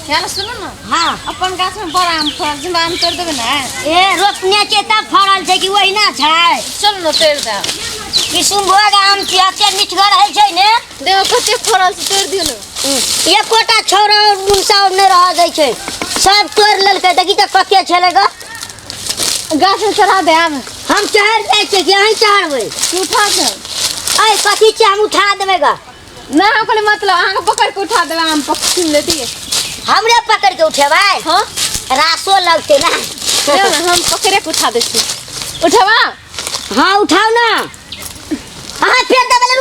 यहाँ सुनू ने। हाँ। अपन गाछ में बड़ा आम फड़ल छै, हमरा आम तोड़ि देबै ने? ए रोपने छै तब फड़ल छै कि ओहिना छै? चलू ने तोड़ि देब। किशुनभोग आम छै, एते मिठगर होइ छै ने। देखो कते फड़ल छै, तोड़ि दियौ ने। एकोटा छौड़ा और मुनसा और नहि रहऽ दै छै, सब तोड़ि लेलकै। देखी तऽ कते छलै ग। गाछ में चढ़ा दे आम। हम चढ़ि जाइ छियै कि अहीं चढ़बै? तू उठा दे। ऐ कथी छै, हम उठा देबै ग। ना, हम कहलियै मतलब अहाँके पकड़ि के उठा देबै, आम पकड़ लेतियै। हमरे पकड़ि के उठेबै? हाँ। रासो लगतै ने। ना, ना, हम पकड़े के उठा दै छी। उठेबा? हाँ उठाओ ना। हाँ फेर दबे ले।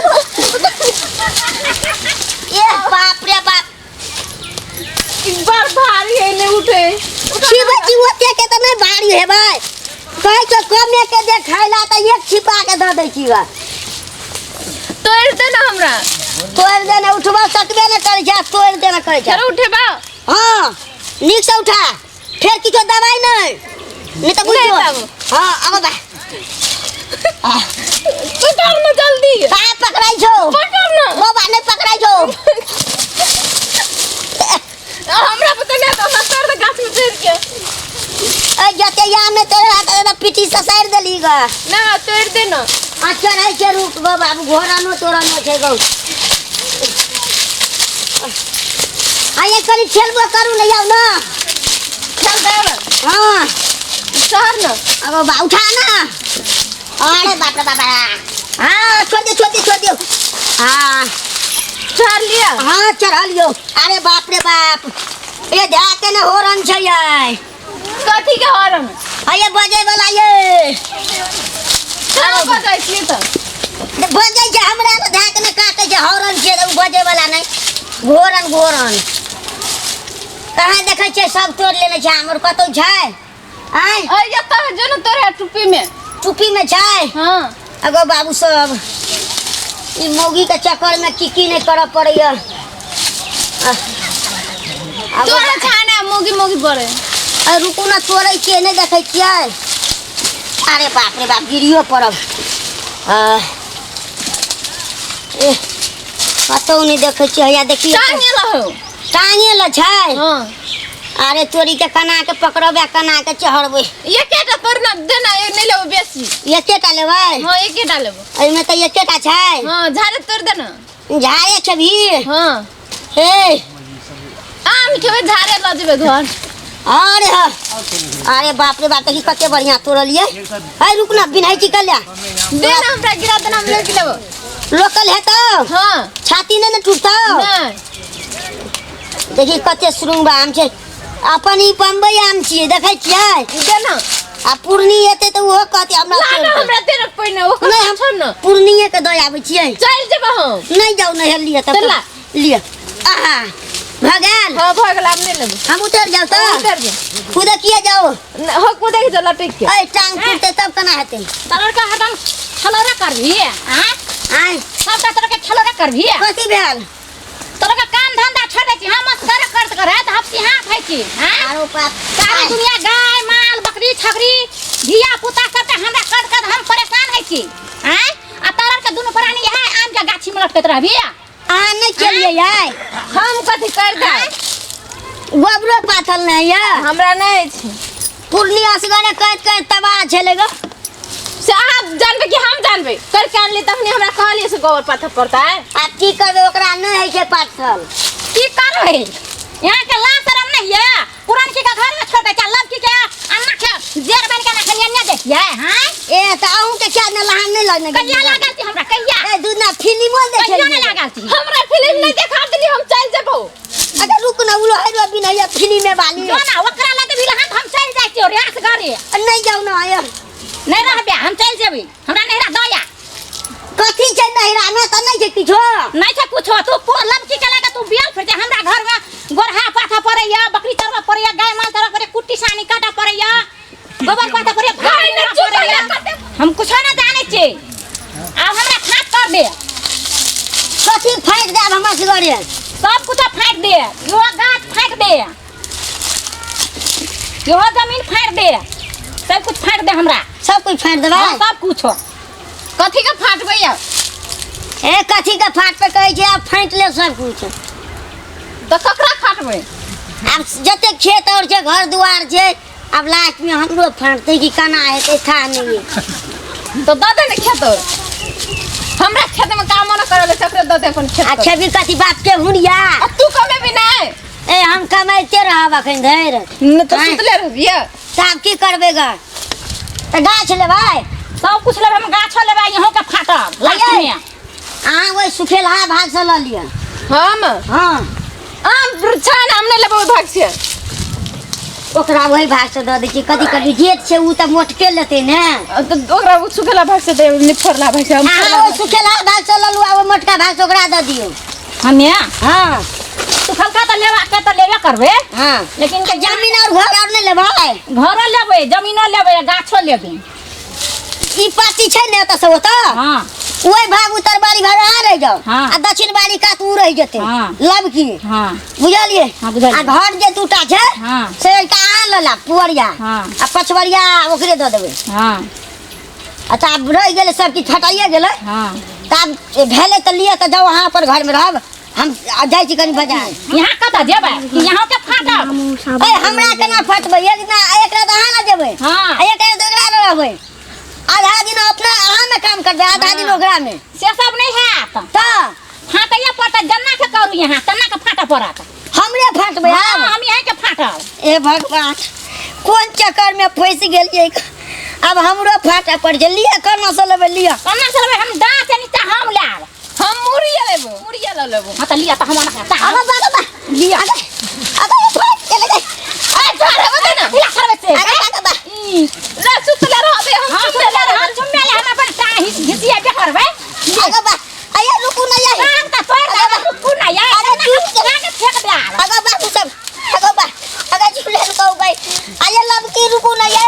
ए बाप रे बाप, बड़ भारी है, नहीं उठे। छिबै छी ओते के तऽ नहि भारी हेबै। कहै छौ कमे के दे खाय ला तऽ एक छिपा के दऽ दै छी गा। तोड़ि दे ना हमरा। तोड़ि दे ने, उठबा सकबे ने करै छै, तोड़ि देना करै छै। चलो उठेबा। हाँ नीक से उठा, फेर किछो दबाई नहि, नहि तऽ बुझियौ। नहि तब। हाँ आबो बा। पकड़ ना जल्दी। कहाँ पकड़ाइ छौ? पकड़ ना। बाबा नहि पकड़ाइ छौ। हमरा पता नहीं तो हमरा तोड़ दे गाछ में चढ़ के। ए जते याम में तोरे हाथ में पीठी ससारि देली गा। ना तोड़ दे ना। आ चढ़ै छै रुक गो बाबू, घोड़ा नो तोरा नो छै गौ। आ ये कनी खेलबो करू ने, आउ ना। खेल देब। हाँ। चढ़ ना। अब बा उठा ना। अरे बाप रे बाप। हाँ छोड़ दे, छोड़ दे, छोड़ दियो। हाँ चढ़ लिया। हाँ चढ़ लियो। अरे बाप रे बाप, ये ध्यान के ने होरन छै ये। कथी के हॉर्न? आ ये बजे वाला ये। कहाँ बजै छियै तऽ? बजै छै हमरा तऽ ध्यान के ने काटै छै, हॉर्न छै तऽ उ बजे वाला नहि, घोरन घोरन। कहाँ देखै छियै सब तोड़ लेने छै आम, और कतौ छै? आँय? अरे जतऽ जो ने तोरे टुप्पी में। टुप्पी में छै? हाँ। अगो बाबू सब, ई मौगी के चक्कर में की की नहीं करऽ पड़ैया। तोरा खाना मौगी मौगी पड़े। अरे रुकू ना, तोड़ै छियै, नहि देखै छियै? अरे बाप रे बाप, गिरियो पड़ब। ए कतौ नहि देखै छियै, हैया देखियौ। टांगे लहो। टांगे ल छै? हाँ। अरे तोरी के कना के पकड़बै, कना के चढ़बै। एकेटा तोड़ ना देना, एक नहीं लेबो बेसी। एकेटा लेबै? हाँ एकेटा लेबो। एहिमे तऽ एकेटा छै। हाँ झाड़े तोड़ देना। झाड़े खेबही? हाँ। हे आम खेबै, झाड़े लऽ जेबै घर। अरे हाँ। अरे बाप रे बाप, देखी कते बढ़िया तोड़लियै। है रुक ना, बिनहै छी कल्या। दे ना हमरा, गिरा देना, हम लेके लेबो। लोकल है तो? हाँ। छाती नहीं ने टूटतौ? नहीं। देखी कते सुरुंगबा आम छै, अपन ई बम्बई आम छियै, देखै छियै? दे ना। आ पूर्णी एतै तऽ ओहो कहतै हमरा ना, तोड़ि ना, दे। हमरा दे ना पहिने, ओकर नहीं, हम छोड़ ना। पूर्णिये के दऽ आबै छियै। चलि जेबै हम। नहीं जाउ, नहीं लिअ तब। चल ला। लिअ। आहा भऽ गेल? हाँ भऽ गेल, आब नहि लेबै। हम उतरि जाउ तऽ? उतरि जाउ। कूदे किया जाउ? न, हो कूदे के जाउ लटकि के। ऐ टांग टूटतै तब केना हेतै? तोरा के हरदम खेलौना करबही, आँय? आँय? सबटा तोरा के खेलौना करबही? कथी भेल? तोरा के काम धंधा छोड़ दै छी, हम असगर करत करत हपसी हाथ होइ छी, आँय? आरो बाप। सारी दुनिया गाय माल बकरी छकरी धिया पुता सबटा हमरा कर कर हम परेशान होइ छी, आँय? आ तोरा के दुनू प्राणी इएह आम के गाछी में लटकैत रहबही? अहाँ नहि केलियै यै? हम कथी कर दे? गोबरो पाथल नहि यै? हमरा नहि छै। पूर्णिया असगरे कहैत कहैत तबाह छलै गो। से अहाँ जानबै कि हम जानबै? करके आनली तखनी हमरा कहलियै से गोबर पाथर पड़तै। आब की करबै, ओकरा नहि होइ छै पाथल। की करबै? यहाँ के लाज शरम नहीं है? पुरनकी के घर में छोड़ दै छै, लड़की के अन्ना के जेर बन के रखलियै नहि देखियै, हाँ? ए तऽ अहूँ के क्या ने लहान नहि लगने कहिया लागल छी हमरा, कहिया? ए दूना फिल्मो कहियो देखलियै। नहि लागल छी। हमरा फिल्म नहीं देखा देली, हम चल जेबो। अरे रुक ना, उलो है रो बिना ये फिल्म वाली। जो ना ओकरा लग भी लहान हम चल जाइ छियै रियास घरे। नहीं जाउ ना यार। नहीं रहबे, हम चल जेबै, हमरा नहिरा दया। कथी छै नहिरा में? तऽ नहि छै किछो। नहीं छै कुछो। तू लड़की के लगा तू बियाह फिर हमरा घर में गोरहा पाथा पड़ैया, बकरी चरबा पड़ैया, गाय माल चरबा पड़ैया, कुट्टी सानी काटा पड़ैया, गोबर पाथा पड़ैया, भाई ने ने चुप पड़ैया। हम कुछो ना जानै छियै। आब हमरा फाँक कर दे। कथी फाँकि देब हमरा सगरे? सब कुछ फाँकि दे, इहो गाछ फाँकि दे, इहो जमीन फाँकि दे, सब कुछ फाँकि दे हमरा। सब कुछ फाँटि देबै? हाँ, सब कुछ। कथी के फाटबै आब? ए कथी के फाटबै कहै छै, आब फाँटि ले सब कुछ। तऽ ककरा फाटबै? आब जते खेत और छै घर दुआर छै आब लास्ट में हमरो फाटतै कि केना हेतै था नहीं तो दऽ दे ने खेत और। हमरा खेत में काम न करल छै ओकरे दऽ दे अपन खेत आ और। खेबी कथी बाप के हुनिया आ तू कमेबी नहि ए हम कमाइते रहब अखन धरि न तो आँय। सुतले रहबियै तब की करबै ग तऽ गाछ लेबै सब कुछ लेबै हम गाछो लेबै इहो के फाटब लास्ट में अहाँ ओहि सुखेलहा भागसँ लऽ लिअ हम हँ आम छै ने हम नहि लेबै ओहि भाग से ओकरा ओहि भागसँ दऽ दै छियै कथी करबै जेठ छै ओ तऽ मोटके लेतै ने तऽ ओकरा ओ सुखेला भाग से दे निफरला भाग से हम अहाँ ओहि सुखेलहा भागसँ लऽ लू आ ओहि मोटका भागसँ ओकरा दऽ दियौ हमे हँ सुखलका तऽ लेबा के तऽ लेबे करबै हँ लेकिन आ जमीन और घर और नहि लेबै घरो लेबै जमीनो लेबै आ गाछो लेबै ई पाती छै ने ओतऽ से ओतऽ हँ ओहि भाग उत्तर बारी भाग अहाँ रहि जाउ हाँ। आ दक्षिण बारी कात उ रहि जेतै हाँ। लबकी हाँ बुझलियै हाँ, बुझलियै। आ घर जे दूटा छै हाँ। से एकटा अहाँ लऽ लाब पुअरिया हाँ। आ पछवरिया ओकरे दऽ देबै हाँ अच्छा आब रहि गेलै सब किछु फटाइए गेलै हाँ तऽ आब भेलै तऽ लिअ तऽ जाउ अहाँ अपन घरमे रहब हम जाइ छी कनि बाजार यहाँ कतऽ जेबै कि यहाँ के फाटब ए हमरा केना फटबै एक दिना एक रात अहाँ लग जेबै हाँ। आ एक रात ओकरा लग रहबै आधा दिन अपना अहाँ में काम करबै आधा दिन ओकरा में से सब नहीं हैत तऽ फाटैये पड़त जन्ना के करू यहाँ तन्ना के फाटऽ पड़त हमरे फटबै हाँ आब हम यहीं के फाटब ए भगवान कोन चक्कर में फंसि गेलियै आब हमरो फाटऽ पड़ छै लिअ केना से लेबै लिअ कन्ना से लेबै हम दाँत से नीचा हम लायब हम मुड़िया लेबो मुड़िया लऽ लेबो हाँ तऽ लिअ तऽ हम ओना आबो बाबा बा लिअ अगे अगे फट चले गए ए छोड़े दे ना लिअ करबै से अगे बाबा बा ई, ले सुतले रहबे हम हाँ सुतले सुतले रहब हम चुम्मे ले हम अपन टाँग घिस घिसिएबे करबै अगे बा अये रुकू ना ये टाँग तऽ तोड़ि देब रुकू ना ये अरे चुप टाँग के फेंक देब अगे बा तू सब अगे बा अगे झूले रुको गई अये लबकी रुकू ना ये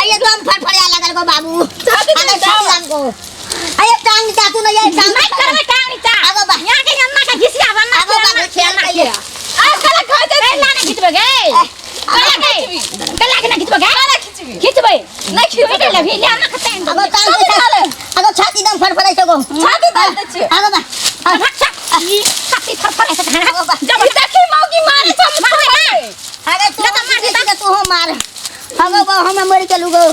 अये दम फड़फड़िया लगल गो बाबू अगे छाती हमको अये टांग चाकू ना ये टांग नहीं करबै टाँग नीचा आगो बा। यहाँ के अन्ना के घिसिया बन्ना आगो बा, घिसिया अन्ना के। के आ साला खा जा गला ना घिचबै गे गला के गला के ना घिचबै गे ना खिचबी घिचबै नहीं खिचबै। खिचबै लेबही ले अन्ना के टाँग अगे टांग अगे छाती दम फड़फड़ाई छो गो छाती दर्द दे छियै अगे बा ई छाती फड़फड़ाइ छै आगो बा। जब देखी मौगी मारे छ हम मारबै अगे तू मार तू हो मार अगे बा हम मर गेलू गो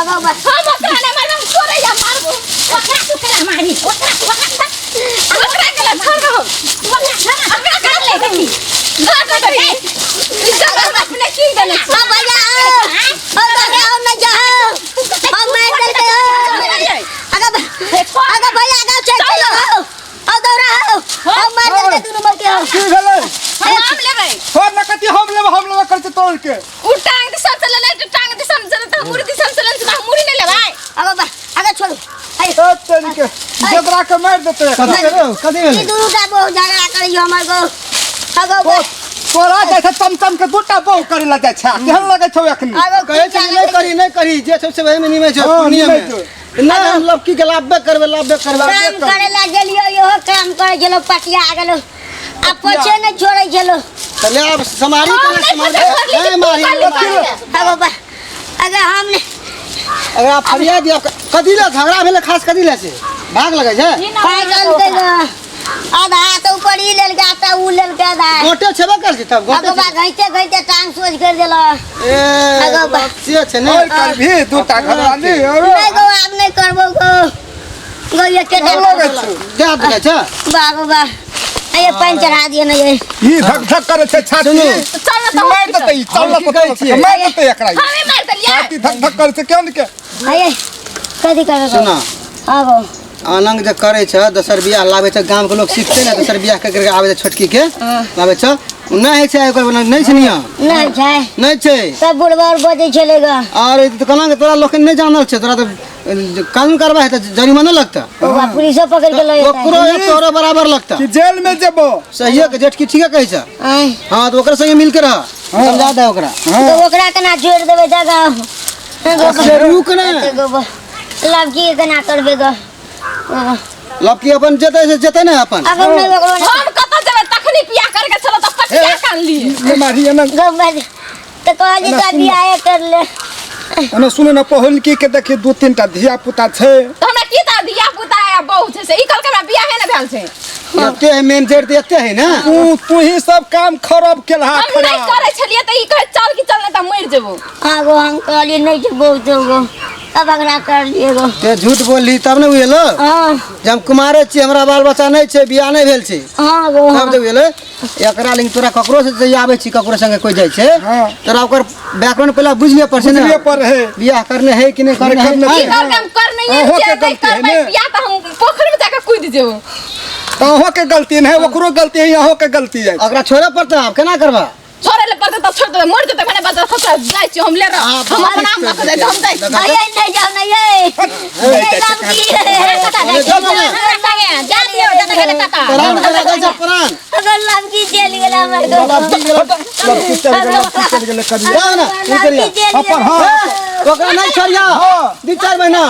अगे बा हम ओकरा नहि मारबै हम तोरे या मारबो ओकरा तू केला मारबी ओकरा तू ओकरा ओकरा केला छोड़ हम ओकरा ओकरा कर ले देखी दऽ दे ई जगह हम अपने कीन देने छी अब भैया आओ अब आओ ना जाओ अब मैं चल के अगे बा अगे भैया अगे चल चलो आओ आओ दौड़ा आओ अब मार दे दुनू मर के आओ की भेलै हम आम लेबै छोड़ ना कथी हम लेबै हम लेबै करै छै तोड़ के उ टांग दिसन से लेले तऽ टांग दिसन से लेले तऽ मुड़ी दिसन से लेले तऽ हम मुड़ी नहि लेबै अगे बा अगे छोड़ू अरे ए तेरी के जबरा के मारि देतै एकरा। कथी भेलै कथी ई भेलै दुनू टा बहुत झगड़ा करियो हमर गो अगे बा तोरा जाइ छै चमचम के दूटा बहु करे ला जाइ छै केहन लगै छौ एखनी अगे कहै छै कि नहि करी नहि करी जे छै से वही में निमे छै हाँ, पूर्णिया निमे में नहि हम लड़की के लाभबे करबै लाभबे करबै काम करे ला गेलियो इहो काम करे छलो पटिया गेलो आ पोछे नहि छोड़ै छलो तऽ ले आब समारी हम केना नहि समारी पूछै करली नहि मारी कि तू कर अगे बा अगे हम ने अगर आप फरिया दिया कथी ले झगड़ा भेलै खास कथी ले से भाग लगै छै पागल के गो आधा तो ऊपर ई लेलकै आटा ऊ लेलकै आधा गोटे छेबे कर छै तब गोटे अगे बा घैते घैते टांग सोझ कर देलो ए आगो बा। से छै ने और करभी दूटा घरवाली और नहीं गो आब नहीं करबो गो गो एके केहन लगै छौ दे देले छै बाबू बा अये पानि चढ़ा दियो ने ये ई धक धक करे छै छाती सुनू। चल ना तऽ मारि देतै ई, चल ना हम की कहै तऽ छियै? मारि देतै एकरा ई। हमे मारि देलियै छाती धक धक करे छै केहन के अये कथी करबो सुना हाँ गो आनंद जे करे छै दोसर बियाह लाबै छै गाम के लोग सीखते ने दोसर बियाह कर करके आबै छै छोटकी के लाबै छै ओ नहि होइ छै ओकर नहि छै नियम नहीं छै नहि छै सब बुढ़बा और बजै छलै ग और ई तऽ केना के तोरा लोग नहि जानल छै तोरा तऽ कानून कार्रवाई हेतै जरिमाना लगतै ओकरा पुलिसो पकड़ के लऽ जेतै ओकरो या तोरो बराबर लगतै कि जेल में जेबो सहिए के जेठकी ठीके कहै छै आँय हाँ तऽ ओकरा संगे मिलके रह समझा दे ओकरा तऽ ओकरा केना जोड़ि देबै जगह से रुक ने लड़की के केना करबै ग लड़की अपन जेतै से जेतै ने अपन अगर नहि ओकरो हम कतऽ जेबै तखनी बियाह करके छलो तऽ पटिया कान लिए ने मारी एना गो तऽ कहली तऽ बियाहे कर ले एना सुन ने पहुलकी के देखी दू तीन टा धिया पुता छै तऽ हमरा की तऽ धिया पुता या बहू छै से ई कहलकै हमरा बियाहे नहि भेल छै एते है मेन जड़ तऽ एते है ना। तू तू ही सब काम खराब केलहा। हम नहीं खराब करे छलिए त ई कहे चल कि चल, नहीं त मर जेबो। हाँ गो, हम कहलिए नहीं छै बहुत गो, तब अगरा कर लिए गो। ते झूठ बोलली तब ने बुझलो। हाँ। जे हम कुमारे छी, हमरा बाल बच्चा नहि छै, बियाह नहि भेल छै। हाँ गो। तब जे बुझलो एकरा लिंग तोरा ककरो से जे आबै छी, ककरो संगे कोइ जाइ छै। हाँ। तोरा ओकर बैकग्राउंड पहिले बुझलिए पर छै ने। बुझलिए पर है। बियाह करने है कि नहि करने है। करने ई है। कहलकै हम कर नहीं अहों के छियै, नहीं गलती है करबै ने। बियाह त हम पोखरि में जाके कूद जेबो। तऽ अहों के गलती नहीं है, ओकरो गलती है, अहों के गलती है। ओकरा छोड़े पड़तै, आब केना करबा? छोड़े ले पड़तै त छोड़ देबै, मर जेतै भने बच्चा खतरा जाइ छी हम ले रह। हाँ, हम अपना हम लऽ के जाइ छी, हम जाइ छी। अये नहीं जाओ नहीं ये ये लमकी चल ने। हमरा संगे जा दियौ जतऽ गेलै ततऽ। प्राण करा दै छै प्राण। अगर लमकी चलि गेल हमर गो। लड़की चलि गेलै, लड़की चलि गेलै करिया। जाओ ना, ई करिया। लमकी चलि अपन गेल। हाँ। ओकरा नहीं छोड़िया। हाँ। 2-4 महीना।